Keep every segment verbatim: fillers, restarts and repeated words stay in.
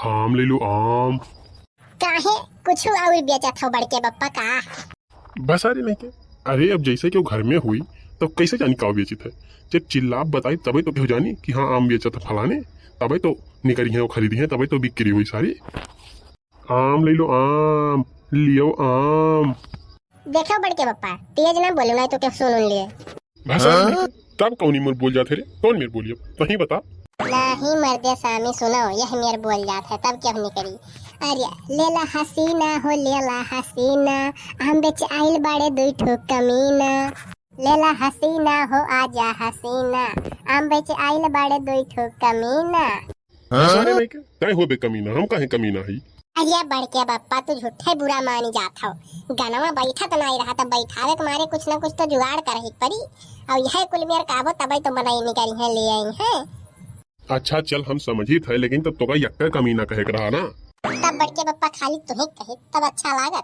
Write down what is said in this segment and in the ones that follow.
आम ले लो, आम। काहे, कुछ और बेचत हो बड़के बप्पा का? बस, अरे नहीं के। अरे, अब जैसे कि वो घर में हुई, तो कैसे जानी का बेचित है? जब चिल्लाप बताई, तबे तो केहू जानी कि हाँ, आम बेचत है फलाने, तबे तो निकरी है, वो खरीदी है, तबे तो बिक्री हुई सारी। आम ले लो, आम, लियो आम। देखो बड़के बप्पा, तेज ना बोलो, नहीं तो केहू सुन उन लिए। भाषा हाँ? नहीं, तब कौनी मेर बोल जात है रे? कौन मेर बोली अब? तहीं बता। नहीं मर्दे सामी, सुनो, यह मेर बोल जात है, तब केहू नहीं करी। अरे, लेला हसीना हो, लेला हसीना, आम बेच आइल बाड़े दुई ठो कमीना। लेला हसीना हो, आजा हसीना, आम बेच आइल बाड़े दुई ठो कमीना। हाँ? सारे नहीं के, तय हो बे कमीना, हम काहे कमीना हई? अरे बड़के बप्पा, तू झूठे बुरा मानी जात हो। गनवा बैठत नाई रहा, तब बैठावे के मारे कुछ ना कुछ तो जुगाड़ करही के परी। और यह कुल मेर काबो तबे तो बनाई निकरी है, ले आई है। अच्छा चल, हम समझित है, लेकिन तब तोका यक्का कमीना कहे के रहा ना। तब बड़के बप्पा खाली तुहे कहे, तब अच्छा लागत।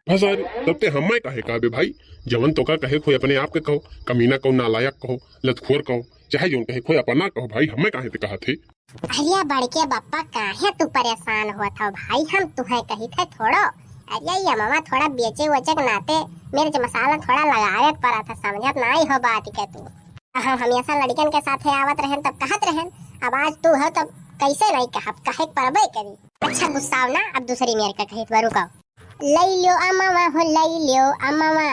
बस अरे, तब ते हमें काहे कहबे भाई? जवन तोका कहे को होई अपने आप के कहो, कमीना कहो, नालायक कहो, लतखोर कहो, चाहे जौन कहे को होई अपना कहो भाई, हमें काहे ते कहत है? अरे बड़के बप्पा, काहे तू परेशान होत हो भाई? हम तुहे कहित है थोड़ो। अरे ये अमवा थोड़ा बेचे वोचे के नाते मिर्च मसाला थोड़ा लगावे के पड़त है, समझत नाई हो बात के तू। हम हमेशा लड़कन के साथे आवत रहेन तब कहत रहेन, अब आज तू हो तब कैसे नहीं कहब, कहे के पड़बे करी। अच्छा गुस्साओ ना, अब दूसरी मेर का कहित बा, रुको। लई लियो अमवा हो, लई लियो अमवा,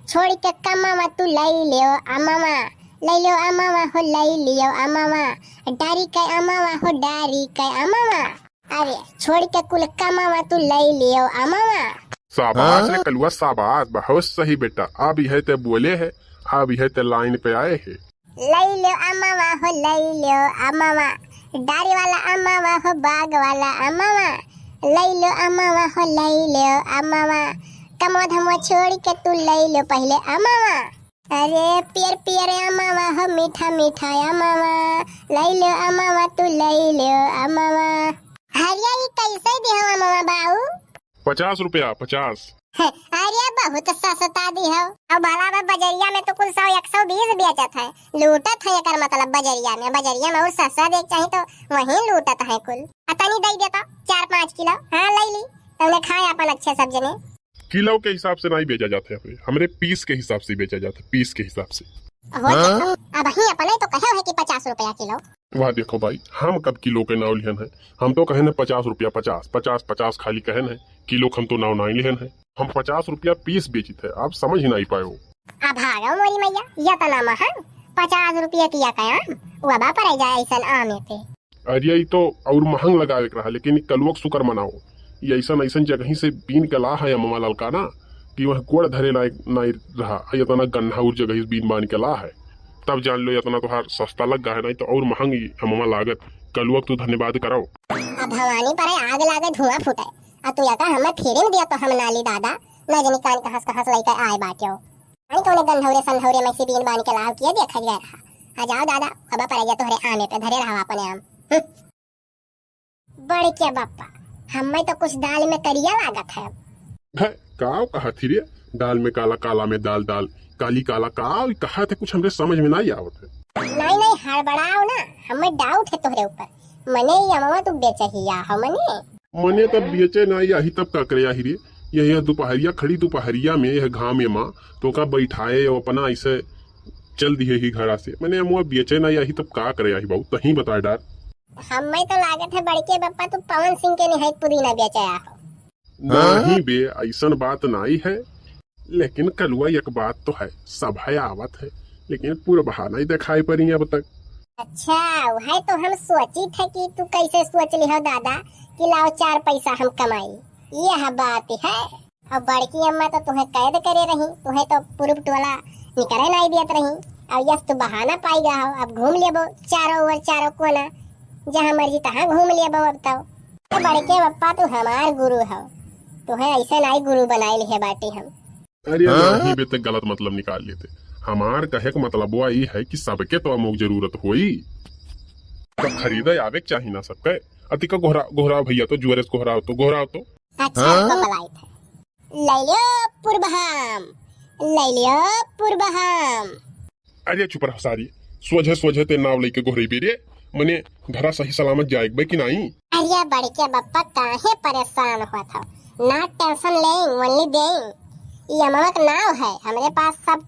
छोड़ के कमवा तू लई लियो अमवा। लई लियो अमवा हो, लई लियो अमवा, डारी के अमवा हो, डारी के अमवा। अरे, छोड़ के कुल कमवा तू लई लियो अमवा। शाबाश रे हाँ? कलुआ, शाबाश, बहुत सही बेटा। अब यह ते बोले है, अब यह ते लाइन पे आए है। लई लियो अमवा हो, लई लियो अमवा, डारी वाला अमवा हो, बाग वाला अमवा। लई लियो अमवा हो, लई लियो अमवा, कमवा धमवा छोड़ के तू लई लियो पहिले अमवा। अरे पियर पियर अमवा हो, मीठा मीठा अमवा, लई लियो अमवा तू लई लियो अमवा। हरिया, ई कैसे दिहो अमवा बाऊ? पचास रुपया, पचास। अरे बहुत सस्ता दिहो। अब भला बा बजरिया में तो कुल सौ एक सौ बीस बेचत है, लूटत है, एकर मतलब बजरिया में, बजरिया में और सस्ता देख चाही तो वहीं लूटत है कुल। आ तनी दई देता चार पाँच किलो, हाँ लई ली, तौने खाए अपन अच्छे सब जने। किलो के हिसाब से नहीं बेचा जाता है, हमरे पीस के हिसाब से बेचा जाता है, पीस के हिसाब से। हो हाँ? तो अब ही अपने तो कहे है कि पचास रुपया किलो। वाह देखो भाई, हम कब किलो के नाव लिहन है, हम तो कहेन है पचास रुपया, पचास, पचास, पचास खाली कहेन है, किलो के हम तो नाव नहीं लिहन है, हम पचास रुपया पीस बेचित है, आप समझ ही नहीं पाए हो। अब भागो मोरी मैया, ये तना महंग, पचास रुपया किया कयाम, वबा पर जाए ऐसन आमे पे। अरे ई तो और महंग लगावे के रहा, लेकिन ई कलुआ के शुक्र मनाओ, ई ऐसन ऐसन जगही से बीन के ला है अमवा ललका ना, कि वह गोड़ धरे लायक नहीं रहा, आ इतना गन्ना उर जगही से बीन बान के ला है, तब जान लो इतना तोहार सस्ता लग गा है, नहीं तो और महंग ई अमवा लागत। कलुआ के तू धन्यवाद कराओ। अब भवानी पर आग लागे धुआं फूटे, आ तू यका हमें फिरिन दिया तो हम नाली दादा, ना जानी कान कहाँ से कहाँ से लेके आए बाटियो। आई कौने गंधौरे संधौरे में से बीन बान के लाव किए देखा गया रहा। आ जाओ दादा, अब पर गया तोहरे आमे पे धरे रहा अपने आम। हम्म। बड़के बप्पा, हमें तो कुछ दाल में करिया लागत है। है, का कहा थी रे? दाल में काला, काला में दाल, दाल, काली काला, का कहा थे? कुछ हमरे समझ में नहीं आवत है। नहीं, नहीं, हड़बड़ाओ ना, हमें doubt है तोहरे ऊपर। मने ये अमवा तू बेचहिया हो मने? मने तब बेचे ना आही तब का करे आही रे? यह, यह दोपहरिया, खड़ी दोपहरिया में यह घाम में माँ तो का बैठाए और अपना ऐसे चल दिए ही घरा से। मने अमवा बेचे ना आही तब का करे आही बाबू, तहीं बता डार। हमें तो लागत है बड़के बप्पा तू पवन सिंह के निहायत पुदीना बेचे आहो। नहीं बे, ऐसन बात नहीं है। लेकिन कलुआ एक बात तो है, सब है आवत है, लेकिन पुरबहा नहीं दिखाई पड़ी अब तक। अच्छा, वह तो हम सोची थे कि तू कैसे सोच लिहो दादा कि लाओ चार पैसा हम कमाई, यह बात है। और बड़की अम्मा तो तुम्हें कैद करे रही, तुम्हें तो पूरब टोला निकले नहीं देत रही। अब यस तू बहाना पाई गया हो, अब घूम लेबो चारों ओर चारों कोना, जहाँ मर्जी तहाँ घूम लेबो अब तो। तो बड़के बप्पा तू हमार गुरु हो, तुम्हें ऐसे नहीं गुरु बनाए लिहे बाटी हम। अरे हाँ? नहीं बे, ते गलत मतलब निकाल लेते। हमार कहे के मतलब वो ई है कि सबके तो अमुक जरूरत होई, तो खरीदे आवे के चाही ना सबके। अति का गोहरा, गोहराव भैया, तो जुअरे से गोहराव तो, गोहराव तो। अच्छा, हाँ? तो बलाई थे। ले लियो पुरबहाम, ले लियो पुरबहाम। अरे चुप रह सारी, सोझे सोझे ते नाव लेके गोहरेबे रे, मने घरा सही सलामत जाए बे कि नहीं? अरे बड़के बप्पा, काहे परेशान होत हो? Not tension लेइंग, only देइंग। ई अमवा के नाव है, हमरे पास सब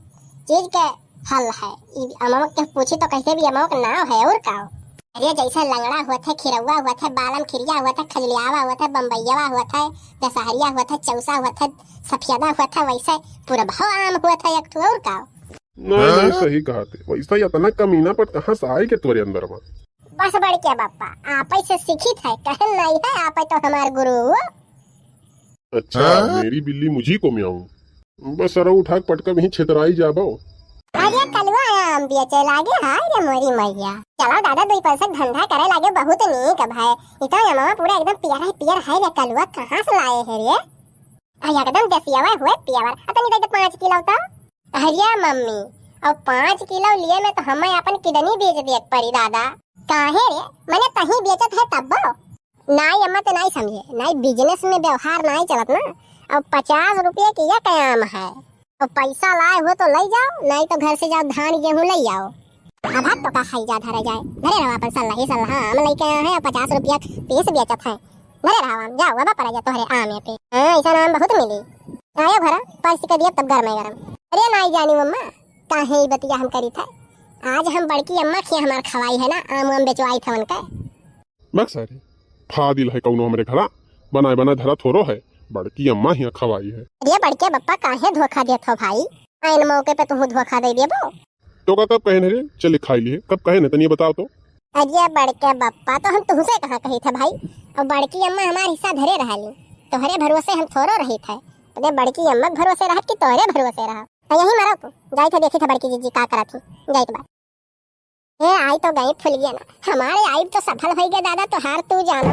चीज के हल है। ई अमवा के पूछी तो कहते भी अमवा के नाव है, और का हो? अरे जैसे लंगड़ा होत है, खिरौआ होत है, बालम खिरिया होत है, खजुलियावा होत है, बम्बैयावा होत है, दशहरिया होत है, चौसा होत है, सफेदा होत है, वैसे पुरभव आम होत है एक ठो, और का हो? नहीं, नहीं, हाँ? सही कहा थे। वैसा ही इतना कमीनापन कहाँ से आए के तोरे अंदर में? बस बड़के बप्पा, आपै से सीखित है, कहन नहीं है, आपै तो हमार गुरु। अच्छा, हाँ? मेरी बिल्ली मुझी को म्याऊं। बस सरऊ उठा के पटका वहीं छितराई जाबो। अरे कलुआ आम बेचे लागे, हाय रे मोरी मैया। चलो दादा, दुई पैसा के धंधा करे लागे, बहुत नीक भाई। ई तो अमवा पूरा एकदम पियर है, पियर है रे कलुआ, कहाँ से लाए है रे? आ एकदम देसियावा हुए पियावर। आ तनी दे दे पाँच किलो तो। अरे मम्मी, अब पाँच किलो लिए में तो हमें अपन किडनी बेच दे पड़ी दादा। काहे रे? मने तहीं बेचत है तब्बो? नाई अम्मा तो नाई समझे, नाई business में व्यवहार नाई चलत ना। अब पचास रुपये की यह कयाम है। अब पैसा लाए हो तो ले जाओ, नाई तो घर से जाओ धान गेहूं ले आओ। अब हाथ तो का खाई जा धरे जाए, धरे रहो अपन सल्ला ही सल्ला। हाँ, हम लेके आए हैं पचास रुपया पीस बेचत है, धरे रहो आम, जाओ अब पड़ा जा तोहरे आम यहाँ पे। हाँ, ऐसा आम बहुत मिली। आयो घरा, परस के दिया तब गरमे गरम। अरे नाई जानी मम्मा, काहे ई बतिया हम करी थे? आज हम बड़की अम्मा खिया हमार खवाई है ना, आम वाम बेचवाई थे उनके। बक सारे, फादिल है कौनो हमरे घरा, बनाए बनाए धरा थोरो है, बड़की अम्मा हिया खवाई है। अरे बड़के बप्पा, काहे धोखा देत हो भाई? आइन मौके पे तुहू धोखा दे देबो। तो का कब कहे न रे, चले खाई लिए, कब कहे न, तनी बताओ तो। अरे बड़के बप्पा, तो हम तुहसे कहाँ कही थे भाई? अब बड़की अम्मा हमार हिस्सा धरे रहली, तोहरे भरोसे हम थोरो रही थे। अरे बड़की अम्मा के भरोसे रहत कि तोहरे भरोसे रहब? तो यही मरो तू, जाई थे देखी थे बड़की जीजी का करत ही, जाई थे बात। ए, आई तो गई फुलगेना। हमारे आइब तो सफल होई गए दादा, तोहार तू जानो।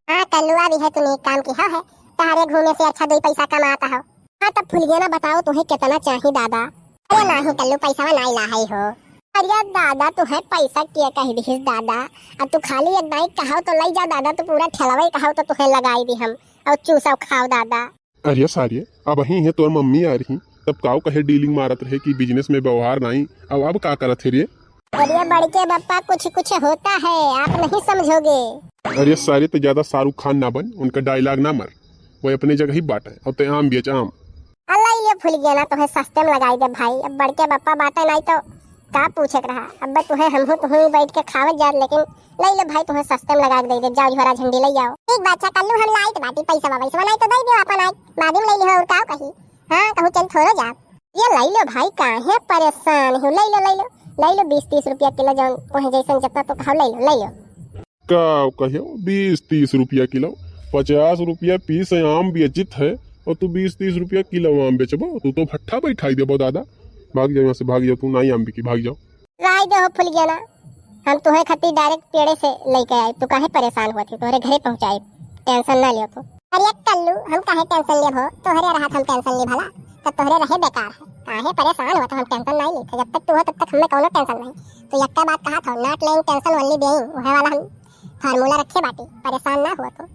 हाँ, कल्लुआ भी है, तूने एक काम किया है, तोहारे घूमे से अच्छा दो पैसा कमाता हो। हाँ, तब फुलगेना बताओ, तुम्हें कितना चाहिए दादा? अरे नाही कल्लू, पैसा नाई ला है हो। अरे दादा, तुम्हें पैसा किया कह दिहिस दादा? अब तू खाली एक दाई कहाओ तो लई जाओ दादा, तू पूरा ठेलवा कहाओ तो तुम्हें लगाई दी हम, और चूसो खाओ दादा। अरे सारिये, अबहीं है तोर मम्मी आ रही, तब काऊ कहे dealing मारत रहे कि business में व्यवहार नाई, अब, अब का करत है रे? अरे बड़के बप्पा, कुछ कुछ होता है, आप नहीं समझोगे। अरे सारे, तो ज्यादा शाहरुख खान ना बन, उनका dialogue ना मार, वो अपने जगह ही बाटे। और ते आम बेच, आम। अल्लाह, ये फुलगेना, तोहे सस्ते में लगाई दे भाई। अब बड़के बप्पा बाटे नाई तो का पूछे के रहा? अब्बे तुहे हमहू तुहू ही बैठ के खावत जात, लेकिन ले ले भाई, तुहे सस्ते में लगा के दे दे। जाओ झोरा झंडी ले आओ। ठीक बात है कल्लू, हम लाइत बाटी, पैसा वैसा नाई तो दे दियो अपन आज, बाद में ले लिहो और का कही। हाँ, कहूँ चल थोड़ो जात। ये ले लो भाई, काहे परेशान हो, ले लो, ले लो, ले लो, बीस तीस रुपया किलो, जौन तुहे जैसन जितना तो खाओ, ले लो, ले लो। का कहियो, बीस तीस रुपया किलो, पचास रुपया पीस आम बेचित है और तू बीस तीस रुपया किलो आम बेचबो? तू तो भट्ठा बैठाई देबो दादा। भाग जाओ यहाँ से, भाग जाओ, तू नाई आम बिकी, भाग जाओ। राय दे हो फुलगेना, हम तुहे खातिर direct पेड़े से लेके आए, तू काहे परेशान हुआ थी, तोहरे घरे पहुँचाए, tension ना लियो तू। अरे कल्लू, हम काहे tension लेब हो, तोहरे रहत हम tension ली भला, तब तोहरे रहे बेकार है, काहे परेशान हुआ तो हम tension नहीं ली थे, जब तक तू हो तब तक हमें कौनो tension नहीं। तो यक्का बात कहा था, not laying tension only देइंग, वह वाला हम formula रखे बाटी, परेशान ना हुआ तू।